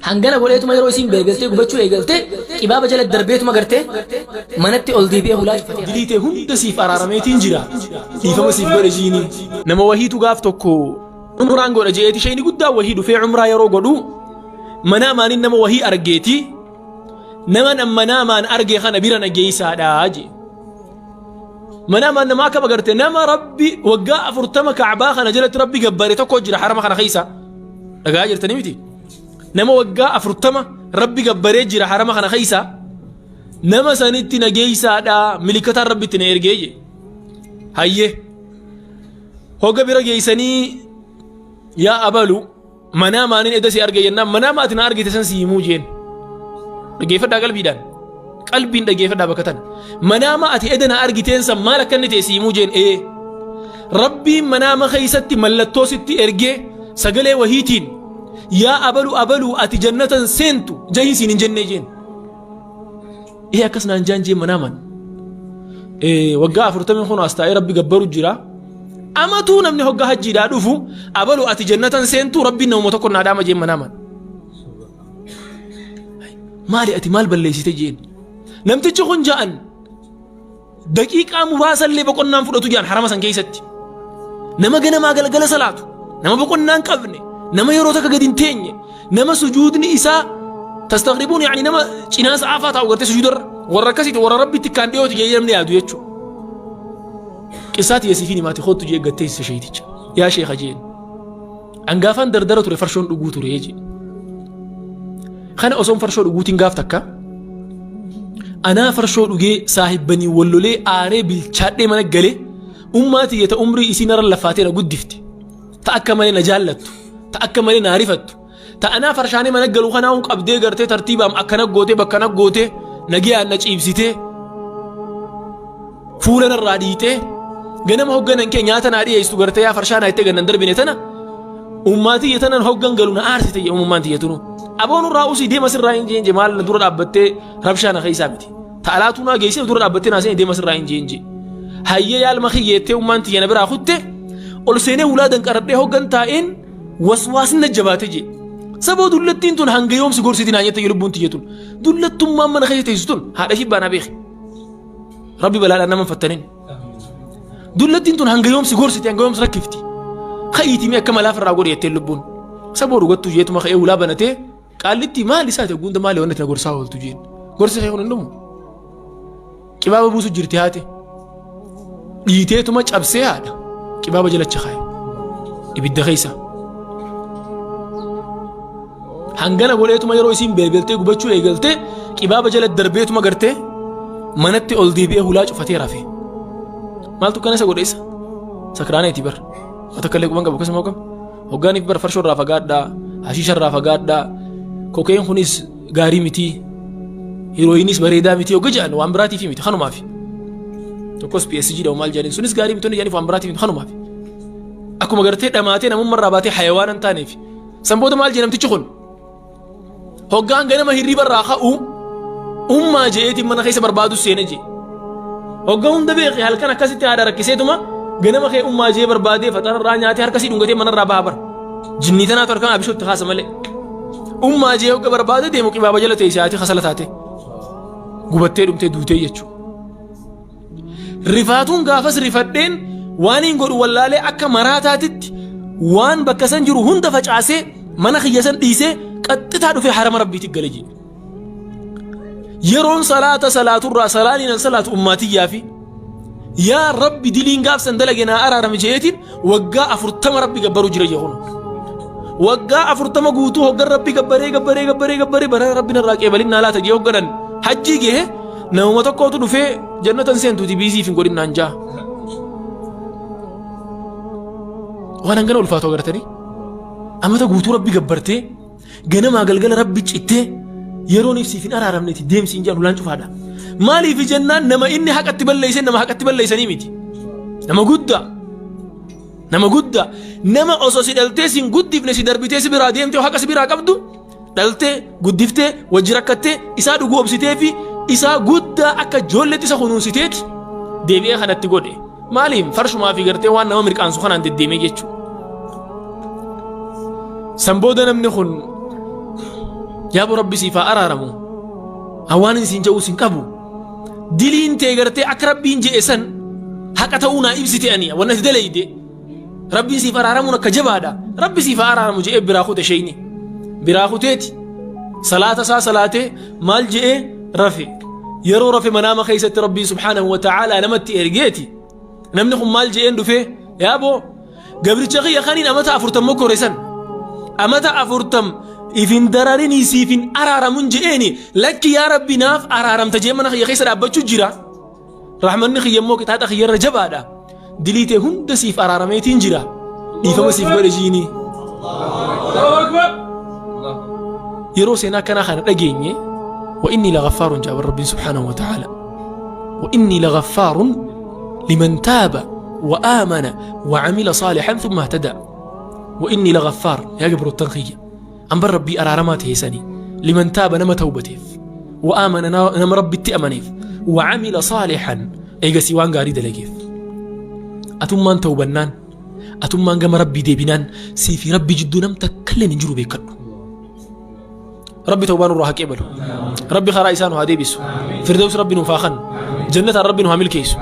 Hangana godheetuma yeroo isiin belbeltee gubachuu eegalte qibaaba jala darbeetuma gartee manatti ol deebi'ee hulaa cufatee. Dilii tee hunda siif araarameetiin jira. Dhiifama siif godhe jiini. Nama wahiitu gaaf tokko umraan godha je'eeti shayni guddaan wahii dhufee umraa yeroo godhu manaamaan nama wahii argeeti nama nan manaamaan arge kana bira na geeysaadha jee. Manaamaan nama akkam agarte nama rabbi waggaa 40 ka'baa kana jalatti rabbi gabbare tokko jira harama kana keessa. Dhagaa jirtanii miti. Nama waggaa 40 rabbi gabbaree jira harama kana keessa. Nama sanitti na geeysaadha milikataan rabbi itti na ergee jee. Hayyee. Hogga bira geeysanii yaa abalu Manaa maanin eda si arge jennaan manaa maati na argite san si himuu jeen. Dhaggeeffadhaa qalbiidhaan. Qalbiin dhaggeeffadhaa bakka tana. Manaa ma ati eda na argiteen san maal akka inni ta'e si himuu jeen ee. Rabbiin manaama keessatti mallattoo sitti ergee sagalee wahiitiin yaa abalu abalu ati jannatan seentu jahiin siin hin jennee jeen. Ee akkas naan jaan jeen manaaman. Waggaa afurtamii kun as taa'ee rabbi gabbaru jira. Amatuu namni hoggaa hajjiidhaa dhufu abalu ati jannatan seentu rabbiin namuma tokko naa dhaama jeen manaaman. Maali ati maal balleessite jeen. Namtichi kun ja'an daqiiqaa muraasallee boqonnaan fudhatu jaan harama san keessatti. Nama ganamaa galgala salaatu, nama boqonnaan qabne, nama yeroo takka gadi hin teenye, nama sujuudni isaa tastagribuun yaani nama cinaa sa'aafaa taa'u gartee sujuudarra warra akkasiiti warra rabbitti kaan dhiyooti jedhee namni yaadu jechuudha. Qissaati yasiifiin himaati kottu jee gattee isa sheeyticha. Yaa sheekha jeen. Angaafaan dardara ture farshoon dhuguu ture jee. Kana osoon farshoo dhuguutiin gaaf takka anaa farshoo dhugee saahibbanii wallolee aaree bilchaadhee mana galee ummaa tiyya ta umrii isii narra lafaatee na guddifte ta akka malee na jaallattu ta akka malee na arifattu ta anaa farshaanee mana galu kanaa qabdee gartee tartiibaam akkana gootee bakkana gootee nagayaan na ciibsitee fuula narraa dhiitee ganama hogganan kee nyaata naa dhiyeessu gartee yaa farshaa naa itti gannan darbine tana ummaa tiyya tanan hoggan galu na aarsite jee ummaan tiyya tunu aboon irraa usii deema sirraa hin jeen jee maal na dura dhaabbattee rabshaa na keessaa miti ta alaatuu naa geessee dura dhaabbattee naa seene deema sirraa hin jeen jee hayyee yaalma kiyyeettee ummaan tiyya na biraa kutte ol seenee hulaa danqaradhee hoggan taa'een waswaasni na jabaate jee saboo dullattiin tun hanga yoomsi gorsiti naa jette lubbuun tiyya tun dullattummaan mana keessa teessu tun haadha shibbaa naa beeki Rabbi balaadhaan nama hin fattanin. Dullattiin tun hanga yoom si gorsiti hanga yoom si rakkifti. Ka'iitii mee akka malaaf irraa godhi jetteen lubbuun. Saboo dhugattuu jeetuma ka'ee hulaa banatee qaallitti maal isaati hunda maali wanti na gorsaa ooltu jeen. Gorsi kee kun hin dhumu. Qibaaba buusu jirti haati. Dhiiteetuma cabsee haadha. Qibaaba jalacha kaa'e. Ibidda keessa. Hangana godheetuma yeroo isiin belbeltee gubachuu eegalte qibaaba jala darbeetuma gartee manatti ol deebi'ee hulaa cufatee rafe. Maaltu kana isa godhe isa? Sakraaneeti bar. Wata kallee quban qabu akkasuma qabu. Hoggaaniif bar farshoo irraa fagaadhaa, hashiisha irraa fagaadhaa, kokeen kunis gaarii miti, hirooyinis bareedaa miti hogga jedhan waan biraatiif miti kanumaafi. Tokkos PSG dha maal jedhaniin sunis gaarii miti jedhaniif waan biraatiif miti kanumaafi. Akkuma gartee dhamaatee namummaa irraa baatee hayawaana hin taaneef. San booda maal jee namtichi kun? Hoggaan ganama hirriba irraa ka'u ummaa je'eetiin mana keessa barbaadu seene jee. Hogga hunda beeki halkan akkasitti haadha rakkiseetuma ganama kee ummaa jee barbaadee faxara irraa nyaatee harka sii dhungatee mana irraa baha bara. Jinnii tanaatu harkaan abishootti kaasa malee. Ummaa jee hogga barbaade deemu qibaaba jala teessee haati kasala taate. Gubattee dhumtee duutee jechuudha. Rifaatuun gaafas rifadheen waan hin godhu wallaalee akka maraataatitti waan bakka san jiru hunda facaasee mana kiyya san dhiisee qaxxitaa dhufee harama rabbiitti gale jedhe. Yeroon salaata salaaturraa salaanii nan salaatu ummaatiyyaa fi yaa rabbi diliin gaaf san dalage naa araarami je'eetiin waggaa 40 rabbi gabbaruu jira jee kun. Waggaa 40 guutuu hoggan rabbi gabbaree gabbaree gabbaree gabbaree bara rabbi narraa qeebalin naa laata jee hogganan hajjii gehe namuma tokkootu dhufee jannatan seentuuti biiziif hin godhin naan jaa. Waan hangana ulfaatu agartanii amata guutuu rabbi gabbartee ganamaa galgala rabbi cittee yeroon ibsiif hin araaramneeti deemsi hin jedhan hulaan cufaadha. Maaliif jennaan nama inni haqatti balleeyse nama haqatti balleeysanii miti. Nama guddaa. Nama guddaa. Nama osoo si dhaltee si hin guddifne si darbitee si biraa deemtee haqa si biraa qabdu dhaltee guddiftee wajji rakkattee isaa dhugoomsitee fi isaa guddaa akka ijoolleetti isa kunuunsiteeti deebi'ee kanatti godhe. Maaliif farshumaa fi gartee waan nama mirqaansu kanaan deddeemee jechuudha. San booda namni kun Yaaboo Rabbi siif haa araaramu. Hawaan siin jedhu sin qabu. Diliin tee gartee akka Rabbiin je'e san haqa ta'uu naa ibsite ani wanna ati dalayde. Rabbiin siif araaramuun akka jabaadha. Rabbi siif haa araaramu je'ee biraa kute sheeyni. Biraa kuteeti. Salaata isaa salaatee maal je'ee rafe. Yeroo rafe manaama keessatti Rabbiin subhaanahu wa ta'aalaa namatti ergeeti. Namni kun maal je'een dhufee yaaboo gabricha kiyya kaniin amata afurtam mokkore san amata afurtam ifin dararinii siif hin araaramun je'eeni lakki yaa Rabbi naaf araaramta jee mana kiyya keessa dhaabbachuu jira. Rahmanni kiyya immoo qixaaxa kiyya irra jabaadha. Dilii tee hunda siif araarameetiin jira. Dhiifama siif godhe jiinii. Yeroo seenaa akkanaa kana dhageenye wa inni lagaffaarun jaa bar Rabbiin subhaanahu wa ta'aala. Wa inni lagaffaarun liman taaba wa aamana wa amila saalihan thumma ihtadaa. Wa inni lagaffaar yaa gabroottan kiyya. An bar Rabbii araaramaa ta'e sanii liman taaba nama tawbateef wa aamana nama Rabbitti amaneef wa amila saalihan eegasii waan gaarii dalageef. Atummaan tawbannaan atummaan gama Rabbii deebinaan sii fi Rabbi jidduu nam takkalleen hin jiru beekadhu. Rabbi tawbaa nurraa haa qeebalu. Rabbi karaa isaa nu haa deebisu. Firdaus Rabbi nuuf haa kennu. Jannataan Rabbi nu haa milkeessu.